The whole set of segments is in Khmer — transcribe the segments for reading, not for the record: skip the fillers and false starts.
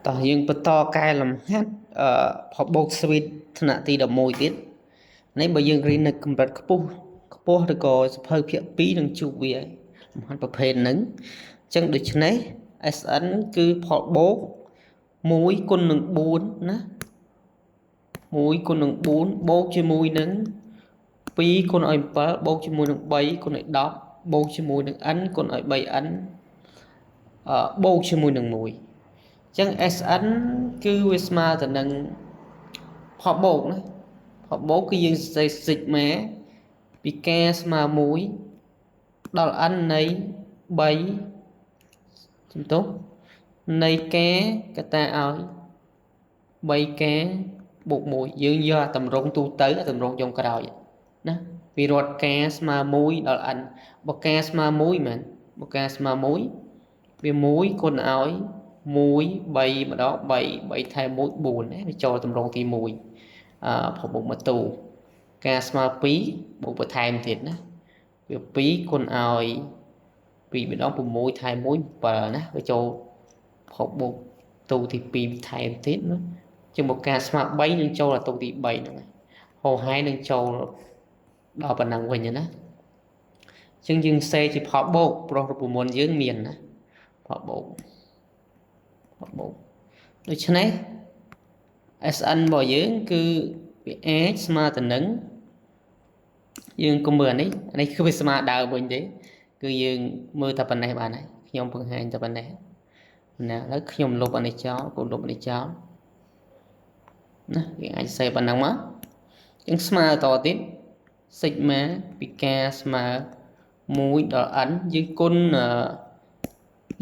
តោះយើងបន្តកែលំហាត់អឺផលបូកស្វីតថ្នាក់ទី11ទៀតនេះបើយើងរៀននៅកម្រិតខ្ពស់ខ្ពស់ឬក៏សភៅភាគ2នឹងជួបវាលំហាត់ប្រភេទហ្នឹងអញ្ចឹងដូច្នេះ SN គឺផលបូក1គុណនឹង4ណា1គុណនឹង4បូកជាមួយនឹង2គុណឲ្យ7បូកជាមួយនឹង3គុណឲ្យ10បូកជាមួយនឹង n គុណឲ្យ 3n បូកជាមួយនឹង1អញ្ចឹង SN គឺវាស្មើទៅនឹងផលបូកណាផលបូកគឺយើងសរសេរ sigma ពី k ស្មើ1ដល់ n នៃ3សំទោសនៃ k កតាឲ្យ 3k បូក1យើងយកអាតម្រងទូទៅអាតម្រងចុងក្រោយណាពីរត់ k ស្មើ1ដល់ n បើ k ស្មើ1មែនបើ k ស្មើ1វា1គុណឲ្យ1 3ម្ដង3 3ថែម1 4ណាវាចូលតម្រងទី1អឺផលបូកមួយទូ k ស្មើ2បូកបន្ថែមទៀតណាវា2គុណឲ្យ2ម្ដង6ថែម1 7ណាវាចូលផលបូកទូទី2ថែមទៀតណាជាងមកការស្មើ3នឹងចូលដល់ទូទី3ហ្នឹងហោហាយនឹងចូលដល់ប៉ុណ្ណឹងវិញណាអញ្ចឹងយើងសេជាផលបូកប្រុសរូបមន្តយើងមានណាផលបូកផលបូកដូច្នេះ SN របស់យើងគឺវាអាចស្មើទៅនឹងយើងកុំមើលអានេះអានេះគឺវាស្មើដើមវិញទេគឺយើងមើលតែប៉ុណ្ណេះបានហើយខ្ញុំបង្ហាញតែប៉ុណ្ណេះណាឥឡូវខ្ញុំលុបអានេះចោលកូនលុបអានេះចោលណាយើងអាចសេប៉ុណ្ណឹងមកយើងស្មើតទៀត sigma ពី k ស្មើ1ដល់ n យើងគុណ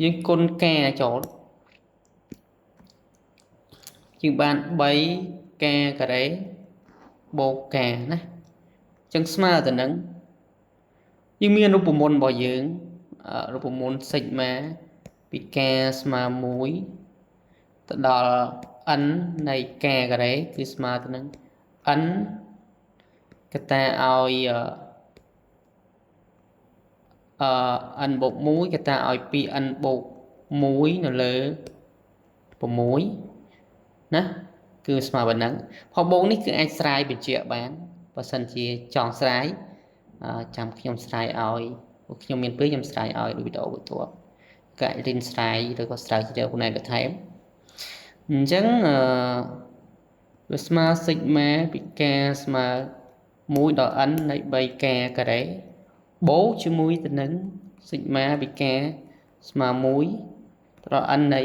យើងគុណ k ចូលយើងបាន 3k ការ៉េបូក k ណាអញ្ចឹងស្មើទៅនឹងយើងមានរូបមន្តរបស់យើងរូបមន្ត sigma ពី k ស្មើ1ទៅដល់ n នៃ k ការ៉េគឺស្មើទៅនឹង n កតាឲ្យអឺ n បូក1កតាឲ្យ 2n បូក1នៅលើ6ណាគឺស្មើប៉ុណ្ណឹងផលបូកនេះគឺអាចស្រាយបញ្ជាក់បានបើសិនជាចង់ស្រាយចាំខ្ញុំស្រាយឲ្យខ្ញុំមានពេលខ្ញុំស្រាយឲ្យវីដេអូបន្ទាប់ក៏អាចរៀនស្រាយឬក៏ស្រាវជ្រាវខ្លួនឯងបន្ថែមអញ្ចឹងអឺវាស្មើ sigma ពី k ស្មើ1ដល់ n នៃ 3k ការ៉េបូកជាមួយទៅនឹង sigma ពី k ស្មើ1ដល់ n នៃ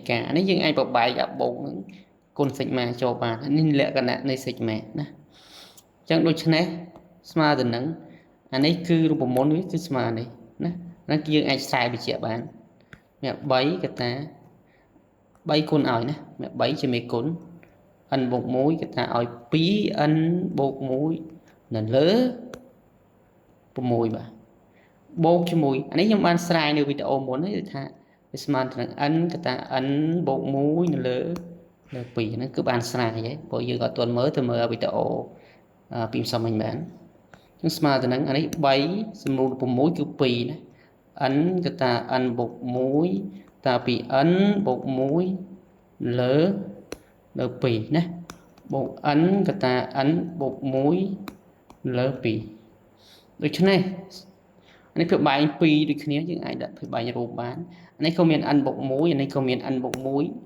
k នេះយើងអាចបបែកអាបូកនឹងគុណ sigma ចូលបាននេះលក្ខណៈនៃ sigma ណាអញ្ចឹងដូច្នេះស្មើទៅនឹងអានេះគឺរូបមន្តវាគឺស្មើនេះណាហ្នឹងគឺយើងអាចខ្សែបញ្ជាក់បានមាន3កតា3គុណឲ្យណាមាន3ជាមេគុណ n បូក1កតាឲ្យ 2n បូក1នៅលើ6បាទបូកជាមួយអានេះខ្ញុំបានស្រាយនៅវីដេអូមុនគឺថាវាស្មើនឹង n កតា n បូក1នៅលើលើ2ហ្នឹងគឺបានស្រាយហើយព្រោះយើងអត់ទាន់មើលទៅមើលវីដេអូពីម្សិលមិញបានអញ្ចឹងស្មើទៅនឹងអានេះ3សម្រួល6គឺ2ណា n កតា n បូក1តាពី n បូក1លើលើ2ណាបូក n កតា n បូក1លើ2ដូច្នេះនេះភាគបែង2ដូចគ្នាយើងអាចដាក់ភាគបែងរូបបាននេះក៏មាន n បូក1អានេះក៏មាន n បូក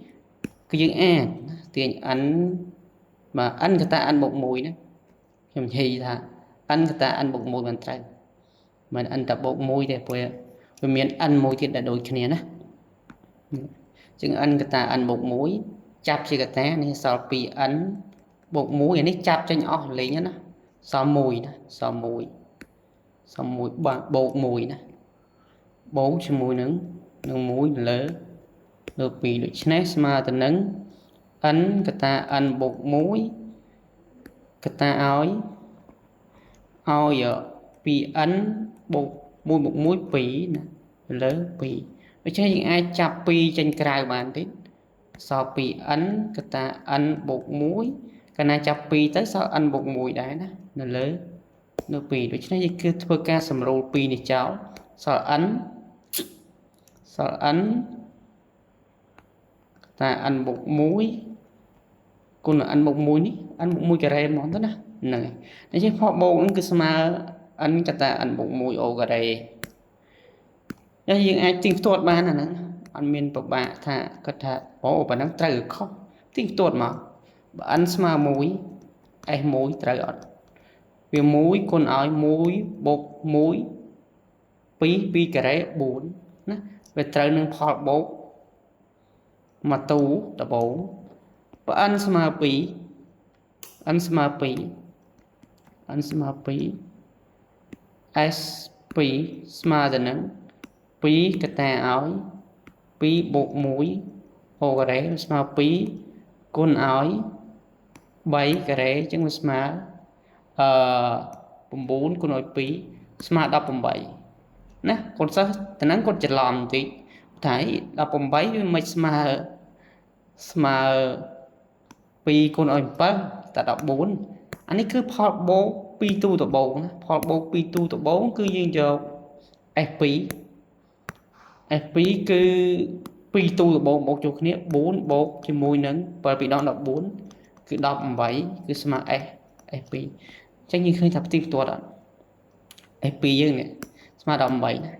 1គឺយើងអាចទាញ n បាទ n កតា n បូក1ណាខ្ញុំនិយាយថា n កតា n បូក1បានត្រូវមិន n តែបូក1ទេព្រោះវាមាន n មួយទៀតដែលដូចគ្នាណាជាង n កតា n បូក1ចាប់ជាកតានេះសល់ 2n បូក1អានេះចាប់ចេញអស់លេងណាសល់1ណាសល់1សល់1បាទបូក1ណាបូកជាមួយនឹងនឹង1លើលើ2ដូច្នេះស្មើទៅនឹង n កតា n បូក1កតាឲ្យឲ្យ 2n បូក1បូក1 2ណាលើ2ដូច្នេះយើងអាចចាប់2ចេញក្រៅបានទៀតសល់ 2n កតា n បូក1កាលណាចាប់2ទៅសល់ n បូក1ដែរណានៅលើនៅ2ដូច្នេះយើងគឺធ្វើការសម្រួល2នេះចោលសល់ n សល់ n តា n បូក1គុណ n បូក1នេះ n បូក1ការ៉េហ្មងទៅណាហ្នឹងហើយអញ្ចឹងផលបូកហ្នឹងគឺស្មើ n កតា n បូក1អូការ៉េហើយយើងអាចទៀងផ្ទាត់បានអាហ្នឹងអត់មានពិបាកថាគាត់ថាអូប៉ុណ្ណឹងត្រូវខុសទៀងផ្ទាត់មកបើ n ស្មើ1 s 1ត្រូវអត់វា1គុណឲ្យ1បូក1 2 2ការ៉េ4ណាវាត្រូវនឹងផលបូកមួយទូដំបូងបើ n ស្មើ2 n ស្មើ2 n ស្មើ2 s 2ស្មើទៅនឹង2កតាឲ្យ2បូក1អូការ៉េស្មើ2គុណឲ្យ3ការ៉េអញ្ចឹងវាស្មើអឺ9គុណឲ្យ2ស្មើ18ណាកូនសិស្សតំណឹងគាត់ច្រឡំបន្តិចថា18វាមិនស្មើស្មើ2គុណឲ្យ7តែ14អានេះគឺផលបូក2ទូដំបូងណាផលបូក2ទូដំបូងគឺយើងយក S2 S2 គឺ2ទូដំបូងបូកចូលគ្នា4បូកជាមួយនឹង7 2ដង14គឺ18គឺស្មើ S S2 អញ្ចឹងយើងឃើញថាផ្ទៀងផ្ទាត់អត់ S2 យើងនេះស្មើ18ណា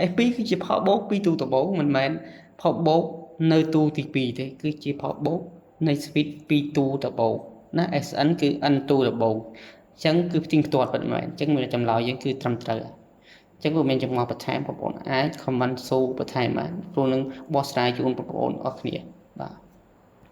S2 គឺជាផលបូក2ទូដំបូងមិនមែនផលបូកនៅទូទី2ទេគឺជាផលបូកនៃ switch 2ទូដំបូងណា SN គឺ N ទូដំបូងអញ្ចឹងគឺផ្ទៀងផ្ទាត់ពិតមែនអញ្ចឹងមានចម្លើយយើងគឺត្រឹមត្រូវអញ្ចឹងវាមានចម្ងល់បន្ថែមបងប្អូនអាច comment សួរបន្ថែមបានព្រោះនឹងបោះស្រាយជូនបងប្អូនអស់គ្នា។